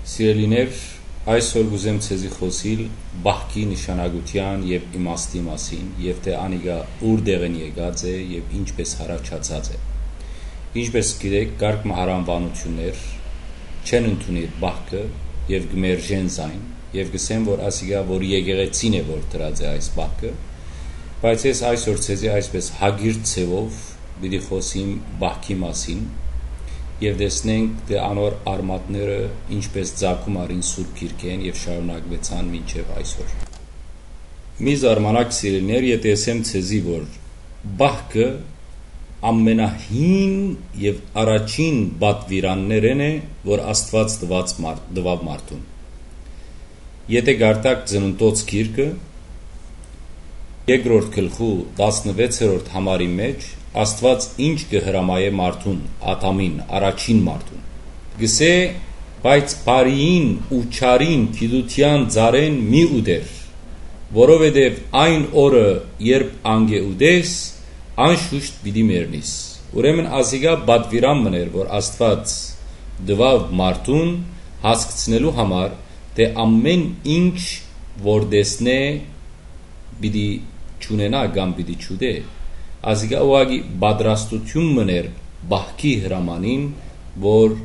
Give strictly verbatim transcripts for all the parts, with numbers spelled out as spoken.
Սիրելիներ, այսօր կ'ուզեմ ձեզի խօսիլ պահքի նշանակութեան եւ իմաստի մասին, եւ թէ անիկա ուր տեղէն եկած է եւ ինչպէս յառաջացած է։ Ինչպէս գիտէք, կարգ մը յարաւանութիւններ չեն ընդունիր պահքը եւ կը մերժեն զայն, եւ կ'ըսեն, որ ասիկա, որ եկեղեցին է, որ դրած է այս պահքը, բայց ես այսօր ձեզի այսպէս հակիրճ ձեւով պիտի խօսիմ պահքի մասին եւ տեսնենք, թէ անոր արմատները ինչպէս ծագում առին Սուրբ Գիրքէն եւ շարունակուեցան մինչեւ այսօր։ Մի զարմանաք, սիրելիներ, եթէ ըսեմ ձեզի, որ պահքը ամենահին եւ առաջին պատուիրաններէն է, որ Աստուած տուած մարդ, տուաւ մարդուն։ Եթէ կարդաք Ծննդոց գիրքը, երկրորդ գլխու տասնվեցերորդ համարի մէջ, Աստուած ինչ կը հրամայէ մարդուն, Ադամին, առաջին մարդուն։ Կ'ըսէ, բայց բարիին ու չարին գիտութեան ծառէն մի ուտեր, որովհետեւ այն օրը, երբ անկէ ուտես, անշուշտ պիտի մեռնիս։ Ուրեմն ասիկա պատուիրան մըն էր, որ Աստուած տուաւ մարդուն հասկցնելու համար, թէ ամէն ինչ որ տեսնէ, պիտի չունենայ կամ պիտի չուտէ, ասիկա ուղղակի պատրաստութիւն մըն էր պահքի հրամանին, որ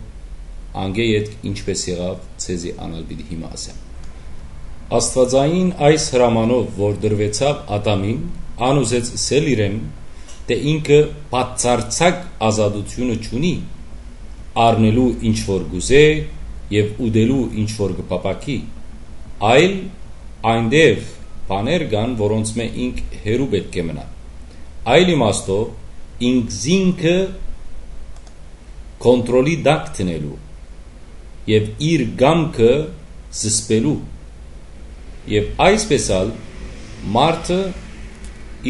անկէ ետք ինչպէս եղաւ, ձեզի անալ պիտի հիմա ասեմ։ Աստուածային այս հրամանով, որ տրուեցաւ Ադամին, ան ուզեց ըսել իրեն, թէ ինքը բացարձակ ազատութիւնը չունի առնելու ինչ որ կ'ուզէ եւ ուտելու ինչ որ կը փափաքի, այլ այնտեղ բաներ կան, որոնցմէ ինք հեռու պէտք է մնայ։ Այլ իմաստով, ինքզինքը կոնտրոլի տակ դնելու եւ իր կամքը զսպելու։ Եւ այսպէս ալ մարդը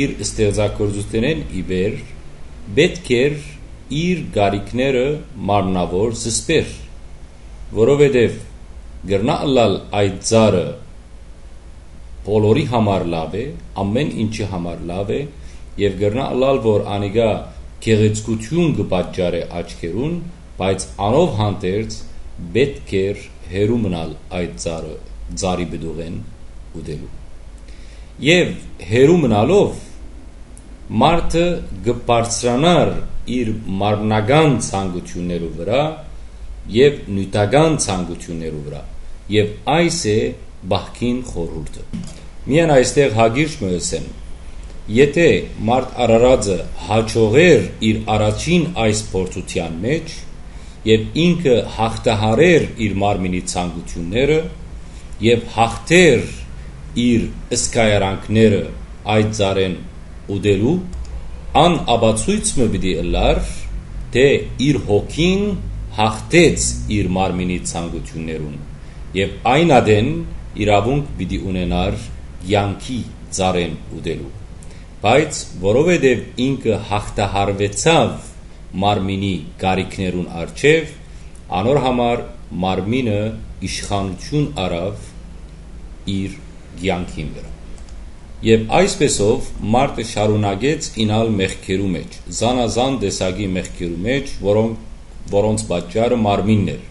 իր ստեղծագործութենէն ի վեր պէտք էր իր կարիքները մարմնաւոր զսպեր, որովհետեւ կրնայ ըլլալ այդ ծառը բոլորի համար լաւ է, ամէն ինչի համար լաւ է, եւ կրնայ ըլլալ, որ անիկա գեղեցկութիւն կը պատճառէ աչքերուն, բայց անով հանդերձ պէտք էր հեռու մնալ այդ ծառը, ծառի պտուղէն ուտելու։ Եւ հեռու մնալով, մարդը կը բարձրանար իր մարմնական ցանկութիւններու վրայ եւ նիւթական ցանկութիւններու վրայ, եւ այս է պահքին խորհուրդը։ Միայն այստեղ հակիրճ մը ըսեմ, եթէ մարդ արարածը յաջողեր իր առաջին այս փորձութեան մէջ եւ ինքը յաղթահարեր իր մարմինի ցանկութիւնները եւ յաղթեր իր սկայարանքները այդ ծառէն ուտելու, ան ապացոյց մը պիտի ըլլար, թէ իր հոգին յաղթեց իր մարմինի ցանկութիւններուն եւ այն ատեն իրաւունք պիտի ունենար կեանքի ծառէն ուտելու։ Բայց որովհետեւ ինքը յաղթահարուեցաւ մարմինի կարիքներուն առջեւ, անոր համար մարմինը իշխանութիւն առաւ իր կեանքին վրայ։ Եւ այսպէսով մարդը շարունակեց ինալ մեղքերու մէջ, զանազան տեսակի մեղքերու մէջ, որոնք, որոնց պատճառը մարմինն էր,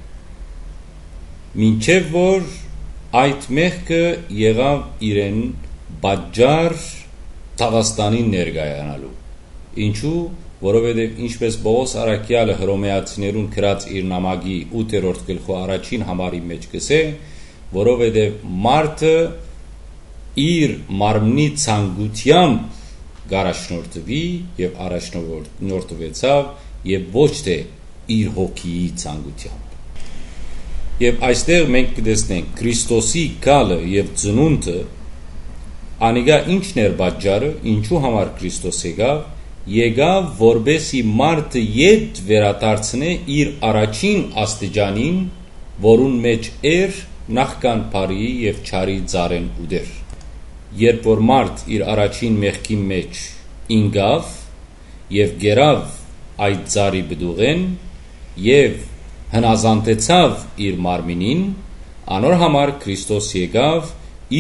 մինչեւ որ այդ մեղքը եղաւ իրեն պատճառ ցաւաստանին ներկայանալու։ Ինչու՞, որովհետեւ ինչպէս Պողոս առաքեալը Հռոմէացիներուն գրած իր նամակի ութերորդ գլխու առաջին համարի մէջ կ'ըսէ, որովհետեւ մարդը իր մարմնի ցանկութեամբ կ'առաջնորդուի եւ առաջնորդվեցաւ եւ ոչ թէ իր հոգիի ցանկութեամբ։ Եւ այստեղ մենք կը տեսնենք Քրիստոսի գալը եւ ծնունդը, անիկա ի՞նչն էր պատճառը, ինչու համար Քրիստոս եկաւ, եկաւ, որպէսզի մարդը ետ վերադարձնէ իր առաջին աստիճանին, որուն մէջ էր նախքան բարիի եւ չարի ծառէն ուտեր։ Երբ որ մարդ իր առաջին մեղքին մէջ ինկաւ, եւ կերաւ այդ ծառի պտուղէն եւ հնազանդեցաւ իր մարմինին, անոր համար Քրիստոս եկաւ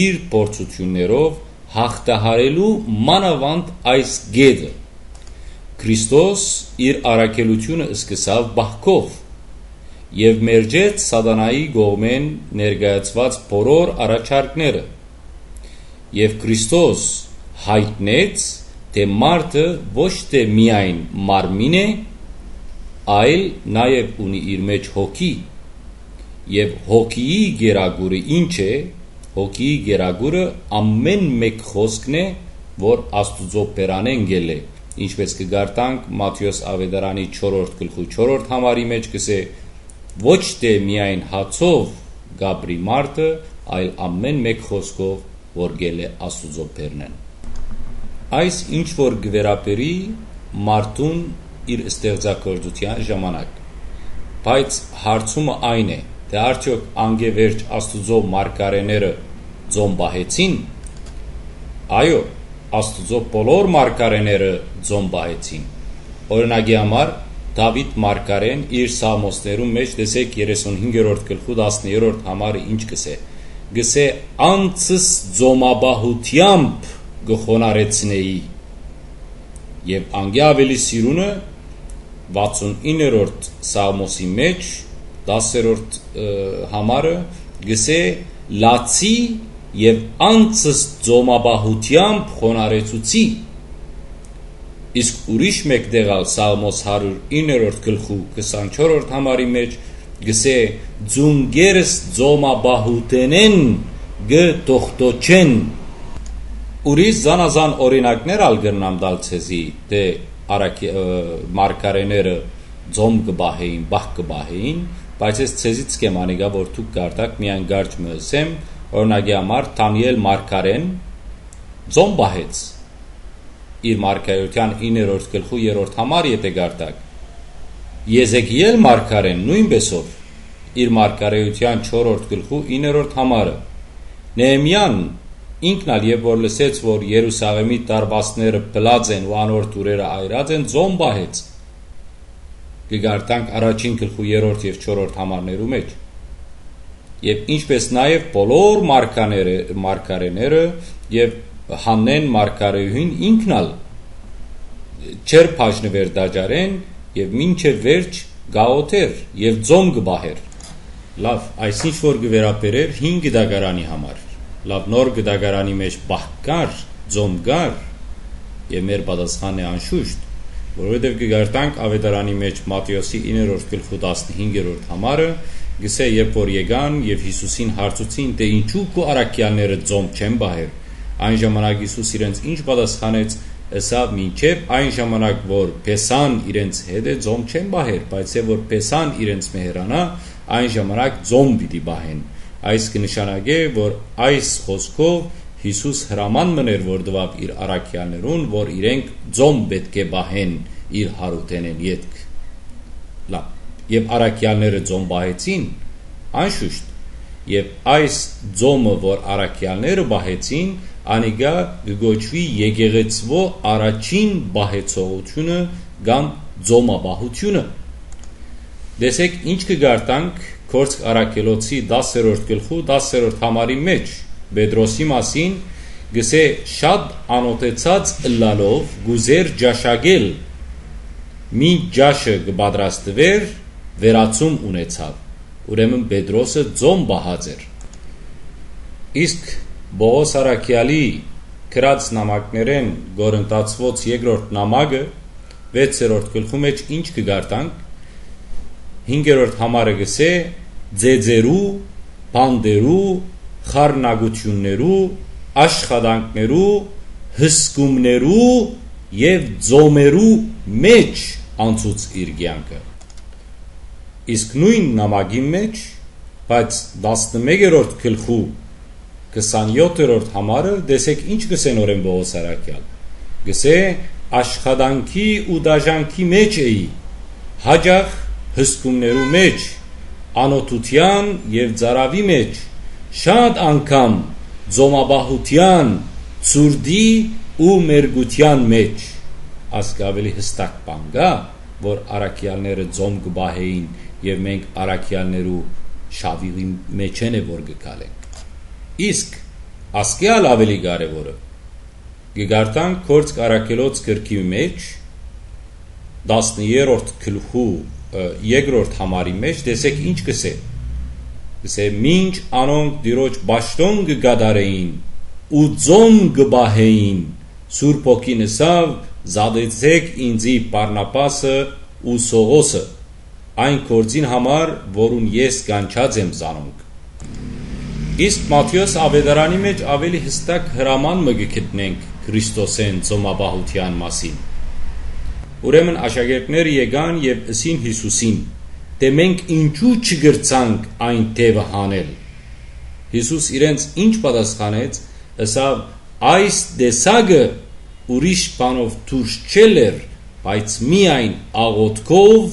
իր փորձութիւններով յաղթահարելու մանաւանդ այս կետը։ Քրիստոս իր առաքելութիւնը սկսաւ պահքով Եւ մերժեց Սատանայի կողմէն ներկայացուած բոլոր առաջարկները։ Եւ Քրիստոս յայտնեց, թէ մարդը ոչ թէ միայն մարմին է, այլ նաեւ ունի իր մէջ հոգի։ Եւ հոգիի գերագուրը ի՞նչ է։ Հոգիի գերագուրը ամէն մէկ խօսքն է, որ Աստուծոյ բերանէն կ'ելլէ, ինչպէս կը կարդանք Մատթէոս Աւետարանի չորրորդ գլխու չորրորդ համարի մէջ, կ'ըսէ. «Ոչ թէ միայն հացով կ'ապրի մարդը, այլ ամէն մէկ խօսքով, որ կ'ելլէ Աստուծոյ բերնէն»։ Այս ինչ որ կը վերաբերի մարդուն իր ստեղծագործութեան ժամանակ։ Բայց հարցումը այն է, թէ արդեօք անկէ վերջ Աստուծոյ մարգարէները ծոմ պահեցի՞ն։ Այո, Աստուծոյ բոլոր մարգարէները ծոմ պահեցին։ Օրինակի համար, Դաւիթ մարգարէն իր Սաղմոսներուն մէջ, տեսէք, երեսունհինգերորդ գլխու տասներորդ համարը ինչ կ'ըսէ։ Կ'ըսէ. «Անձս ծոմապահութեամբ կը խոնարհեցնէի»։ Եւ անկէ աւելի սիրունը, վաթսունիններորդ Սաղմոսի մէջ, տասերորդ, ը, համարը, կ'ըսէ. «Լացի եւ անձս ծոմապահութեամբ խոնարհեցուցի»։ Իսկ ուրիշ մէկ տեղ ալ, Սաղմոս հարիւր իններորդ գլխու քսանչորրորդ համարի մէջ, կ'ըսէ. «Ծունկերս ծոմապահութենէն կը տողտոչեն»։ Ուրիշ զանազան օրինակներ ալ կրնամ տալ ձեզի, թէ առաքի-, ը, մարգարէները ծոմ կը պահէին, պահք կը պահէին, բայց ես ձեզի չեմ անիկա, որ դուք կարդաք, միայն կարճ մը ըսեմ, օրինակի համար, Դանիէլ մարգարէն ծոմ պահեց, իր մարգարէութեան իններորդ գլխու երրորդ համար, եթէ կարդաք։ Եզեկիել մարգարէն նոյնպէս ով, իր մարգարէութեան չորրորդ գլխու իններորդ համարը։ Նեհեմիան ինքն ալ, երբ որ լսեց, որ Երուսաղէմի դարպասները փլած են ու անոր դուռերը այրած են, ծոմ պահեց։ Կը կարդանք առաջին գլխու երրորդ եւ չորրորդ համարներու մէջ։ Եւ ինչպէս նաեւ բոլոր մարգաները-, մարգարէները եւ Հաննեն մարգարէուհին ինքն ալ չէր բաժնուեր տաճարէն եւ մինչեւ վերջ կ'աղօթէր եւ ծոմ կը պահէր։ Լաւ, այս ինչ որ կը վերաբերէր հին գիտակարանի համար։ Լաւ, նոր գիտակարանի մէջ պահք կար, ծոմ կար, եւ մեր պատասխանն է անշուշտ, որովհետեւ կը կարդանք Աւետարանի մէջ Մատթէոսի իններորդ գլխու տասնհինգերորդ համարը, կ'ըսէ. «Երբ որ եկան եւ Յիսուսին հարցուցին, թէ ինչու քու առաքեալները ծոմ չեն պահեր»։ Այն ժամանակ Յիսուս իրենց ինչ պատասխանեց, ըսաւ. «Մինչեւ այն ժամանակ որ փեսան իրենց հետ է, ծոմ չեն պահեր, բայց երբ որ փեսան իրենց մը հեռանայ, այն ժամանակ ծոմ պիտի պահեն»։ Այս կը նշանակէ, որ այս խօսքով Յիսուս հրաման մըն էր, որ տուաւ իր առաքեալներուն, որ իրենք ծոմ պէտք է պահեն իր յարութենէն ետք։ Լաւ, եւ առաքեալները ծոմ պահեցին, անշուշտ, եւ այս ծոմը, որ առաքեալները պահեցին, անիկա կը կոչուի եկեղեցւոյ առաջին պահեցողութիւնը կամ ծոմապահութիւնը։ Տեսէք, ինչ կը կարդանք Գործք առաքելոցի տասերորդ գլխու տասերորդ համարի մէջ, Պետրոսի մասին, կ'ըսէ. «Շատ անօթեցած ըլլալով կ'ուզէր ճաշակել, մինչ ճաշը կը պատրաստուէր, վերացում ունեցաւ»։ Ուրեմն Պետրոսը ծոմ պահած էր։ Իսկ Պողոս առաքեալի գրած նամակներէն Կորինթացիներուն երկրորդ նամակը, վեցերորդ գլխու մէջ ինչ կը կարդանք։ Հինգերորդ համարը կ'ըսէ. «Ծեծերու, բանտերու, խառնակութիւններու, աշխատանքներու, հսկումներու եւ ծոմերու մէջ անցուց իր կեանքը»։ Իսկ նոյն նամակին մէջ, բայց տասնմեկերորդ գլխու քսանյոթերորդ համարը, տեսէք ինչ կ'ըսեն օրէն Պողոս առաքեալ։ Կ'ըսէ. «Աշխատանքի ու դաժանքի մէջ էի, յաճախ հսկումներու մէջ, անօթութեան եւ ծարաւի մէջ, շատ անգամ ծոմապահութեան, ցուրտի ու մերկութեան մէջ»։ Ասկէ աւելի յստակ բան կա, որ առաքեալները ծոմ կը պահէին եւ մենք առաքեալներու շաւիղի մէջէն է որ կը գալենք։ Իսկ ասկէ ալ աւելի կարեւորը, կը կարդանք Գործք առաքելոց գրքի մէջ, տասներորդ գլխու, երկրորդ համարի մէջ, տեսեք ինչ կ'ըսէ. կ'ըսէ. «Մինչ անոնք Տիրոջ պաշտօն կը կատարէին ու ծոմ կը պահէին, Սուրբ Հոգին ըսաւ. "Զատեցէք ինծի Բարնաբասը ու Սողոսը, այն գործին համար, որուն ես կանչած եմ զանոնք"»։ Իսկ Մատթէոս Աւետարանի մէջ աւելի յստակ հրաման մը կը գտնենք Քրիստոսէն ծոմապահութեան մասին։ Ուրեմն աշակերտները եկան եւ ըսին Յիսուսին. "Թէ մենք ինչու չկրցանք այն դեւը հանել"։ Յիսուս իրենց ինչ պատասխանեց, ըսաւ. "Այս տեսակը ուրիշ բանով դուրս չէ լեր, բայց միայն աղոթքով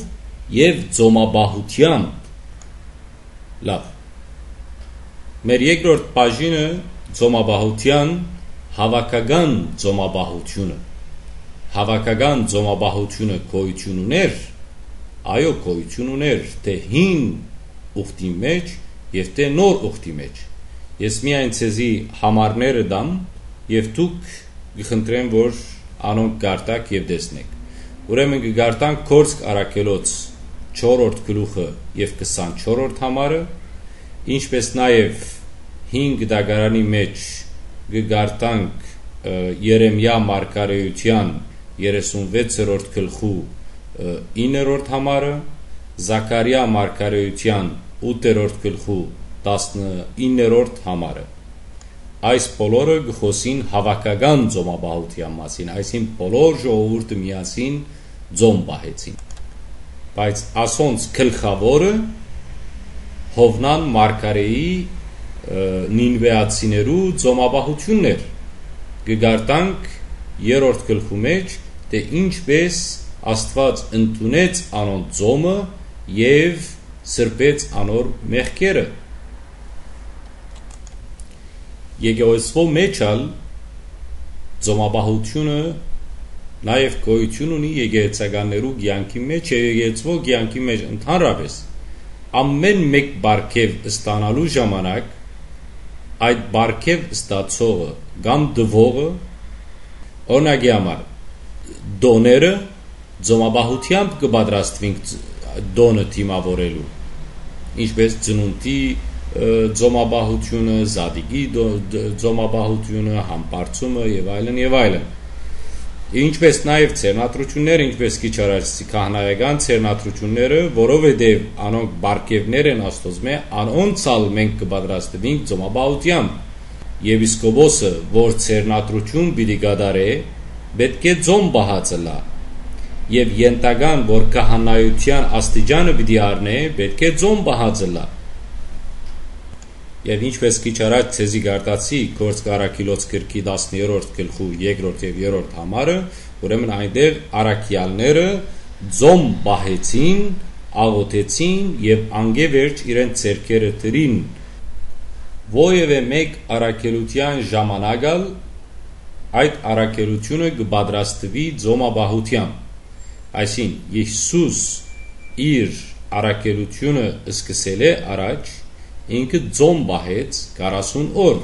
եւ ծոմապահութեամբ"։ Լավ։ Մեր երկրորդ բաժինը ծոմապահութեան, հաւաքական ծոմապահութիւնը։ Հաւաքական ծոմապահութիւնը գոյութիւն ունէր, այո, գոյութիւն ունէր, թէ հին ուխտի մէջ եւ թէ նոր ուխտի մէջ։ Ես միայն ձեզի համարները տամ եւ դուք կը խնդրեմ, որ անոնք կարդաք եւ տեսնեք։ Ուրեմն կը կարդանք Գործք առաքելոց չորրորդ գլուխը եւ քսանչորրորդ համարը, ինչպես նաեւ հին գդագարանի մէջ կը կարդանք, ը, Երեմիա մարգարէութեան երեսունվեցերորդ գլխու, ը, իններորդ համարը, Զաքարիա մարգարէութեան ութերորդ գլխու տասնիններորդ համարը։ Այս բոլորը կը խօսին հաւաքական ծոմապահութեան մասին, այսինքն բոլոր ժողովուրդը միասին ծոմ պահեցին։ Բայց ասոնց գլխաւորը Յովնան մարգարէի, ը, նինուէացիներու ծոմապահութիւնն էր։ Կը կարդանք երրորդ գլխու մէջ, թէ ինչպես Աստուած ընդունեց անոնց ծոմը եւ սրբեց անոր մեղքերը։ Եկեղեցւոյ մէջ ալ ծոմապահութիւնը նաեւ գոյութիւն ունի եկեղեցականներու կեանքի մէջ եւ եկեղեցւոյ կեանքի մէջ ընդհանրապէս։ Ամէն մէկ պարգեւ ստանալու ժամանակ այդ պարգեւ ստացողը կամ տուողը, օրինակի համար, տոները, ծոմապահութեամբ կը պատրաստուին տոնը դիմաւորելու, ինչպես ծնունդի, ը, ծոմապահութիւնը, զատիկի տո-, տ-, ծոմապահութիւնը, համբարձումը եւ այլն, եւ այլն։ Ինչպես նաեւ ցերնադրութիւնները, ինչպես քիչ առաջ քահանայական ցերնադրութիւնները, որովհետեւ անոնք պարգեւներ են Աստուծմէ, անոնց ալ մենք կը պատրաստուինք ծոմապահութեամբ։ Եպիսկոպոսը, որ ցերնադրութիւն պիտի կատարէ, պէտք է ծոմ պահած ըլլայ, եւ ենթական, որ քահանայութեան աստիճանը պիտի առնէ, պէտք է ծոմ պահած ըլլայ։ Եւ ինչպես քիչ առաջ ձեզի կարդացի Գործք առաքելոց գրքի տասներորդ գլխու երկրորդ եւ երրորդ համարը, ուրեմն այնտեղ առաքեալները ծոմ պահեցին, աղօթեցին եւ անկէ վերջ իրենց ձեռքերը դրին, որեւէ մէկ առաքելութեան ժամանակ ալ այդ առաքելութիւնը կը պատրաստուի ծոմապահութեան։ Այսինքն, Յիսուս իր առաքելութիւնը սկսելէ առաջ ինքը ծոմ պահեց քառասուն օր։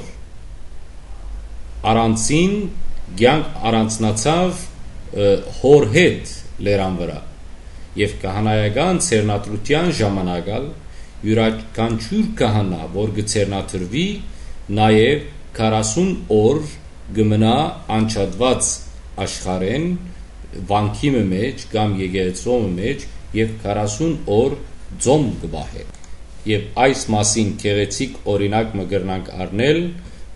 Առանձին կեանք առանձնացաւ, ը, հոր հետ լերան վրայ։ Եւ քահանայական ցերնադրութեան ժամանակ ալ իւրաքանչիւր քահանա, որ կը ցերնադրուի, նաեւ քառասուն օր կը մնայ անջատուած աշխարհէն, վանքի մը մէջ կամ եկեղեցւոյ մը մէջ եւ քառասուն օր ծոմ կը պահէ։ Եւ այս մասին գեղեցիկ օրինակ մը կրնանք առնել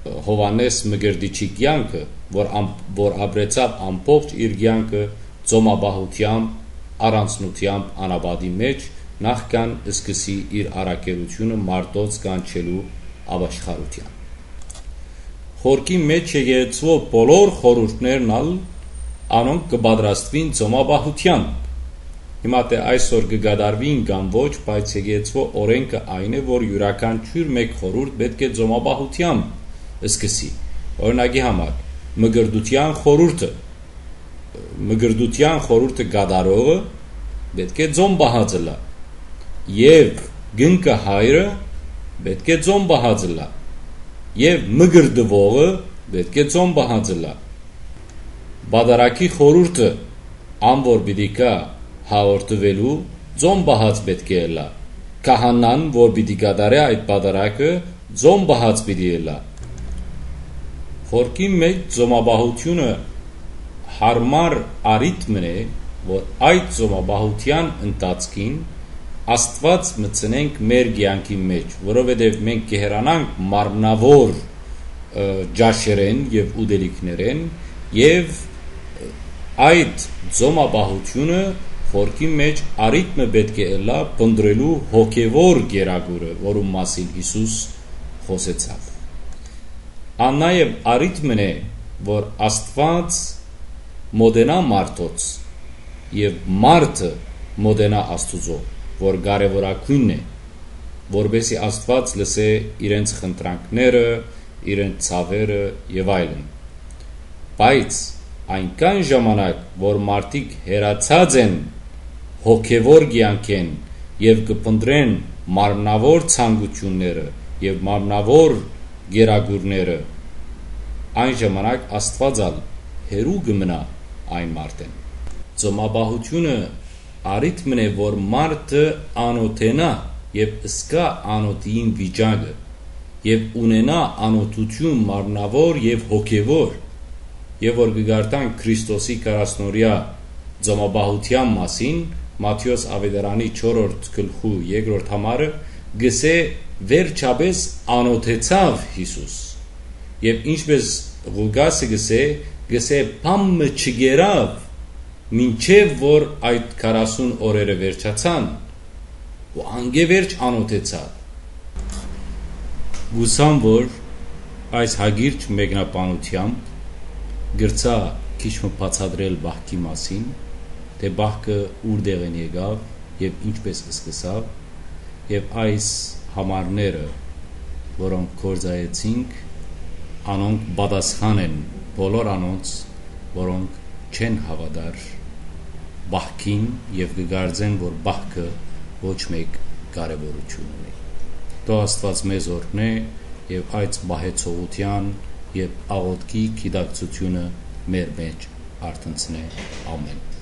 Յովհաննէս Մկրտիչի կեանքը, որ ամ-, որ ապրեցաւ ամբողջ իր կեանքը ծոմապահութեամբ, առանձնութեամբ անապատի մէջ, նախքան սկսի իր առաքելութիւնը մարդոց կանչելու ապաշխարութեան։ Խորքի մէջ եկեղեցւոյ բոլոր խորհուրդներն ալ անոնք կը պատրաստուին ծոմապահութեան։ Հիմա թէ այսօր կը կատարուին կամ ոչ, բայց եկեղեցւոյ օրէնքը այն է, որ իւրաքանչիւր մէկ խորհուրդ պէտք է ծոմապահութեան սկսի։ Օրինակի համար, Մկրտութեան խորհուրդը, Մկրտութեան խորհուրդը կատարողը պէտք է ծոմ պահած ըլլայ, եւ կնքը հայրը պէտք է ծոմ պահած ըլլայ, եւ մկրտուողը պէտք է ծոմ պահած ըլլայ։ Պատարագի խորհուրդը, ան որ պիտի գայ հաղորդուելու, Ծոմ պահած պէտք է ըլլայ։ Քահանան, որ պիտի կատարէ այդ պատարագը, ծոմ պահած պիտի ըլլայ։ Խորքին մէջ ծոմապահութիւնը յարմար առիթ մըն է, որ այդ ծոմապահութեան ընթացքին Աստուած մտցնենք մեր կեանքին մէջ, որովհետեւ մենք կը հեռանանք մարմնաւոր, ը, ճաշերէն եւ ուտելիքներէն, եւ այդ ծոմապահութիւնը խորքին մէջ առիթ մը պէտք է ըլլայ փնտռելու հոգեւոր կերակուրը, որուն մասին Յիսուս խօսեցաւ։ Ան նաեւ առիթ մըն է, որ Աստուած մօտենայ մարդոց եւ մարդը մօտենայ Աստուծոյ, որ կարեւորագոյնն է, որպէսզի Աստուած լսէ իրենց խնդրանքները, իրենց ցաւերը եւ այլն։ Բայց այնքան ժամանակ, որ մարդիկ հեռացած են հոգեւոր կեանքէն եւ կը փնտռեն մարմնաւոր ցանկութիւնները եւ մարմնաւոր կերակուրները, այն ժամանակ Աստուած ալ հեռու կը մնայ այն մարդէն։ Ծոմապահութիւնը առիթ մըն է, որ մարդը անօթենայ եւ զգայ անօթիին վիճակը եւ ունենայ անօթութիւն մարմնաւոր եւ հոգեւոր, եւ որ կը կարդանք Քրիստոսի քառասնօրեայ ծոմապահութեան մասին Մատթէոս աւետարանի չորրորդ գլխու երկրորդ համարը, գսէ. «Վերջապէս անօթեցաւ Յիսուս»։ Եւ ինչպէս Ղուկասը գսէ, գսէ. «Բան մը չկերաւ, մինչեւ որ այդ քառասուն օրերը վերջացան, ու անկէ վերջ անօթեցաւ»։ Կ'ուսամ, որ այս հակիրճ մեկնաբանութեամբ կրցայ քիչ մը բացատրել պահքի մասին, թէ պահքը ուր տեղէն եկաւ եւ ինչպէս սկսաւ, եւ այս համարները, որոնք գործայեցինք, անոնք պատասխան են բոլոր անոնց, որոնք չեն հաւատար պահքին եւ կը կարծեն, որ պահքը ոչ մէկ կարեւորութիւն ունի։ Թող Աստուած մեզ օրհնէ եւ այս պահեցողութեան եւ աղօթքի գիտակցութիւնը մեր մէջ արթնցնէ։ Ամէն։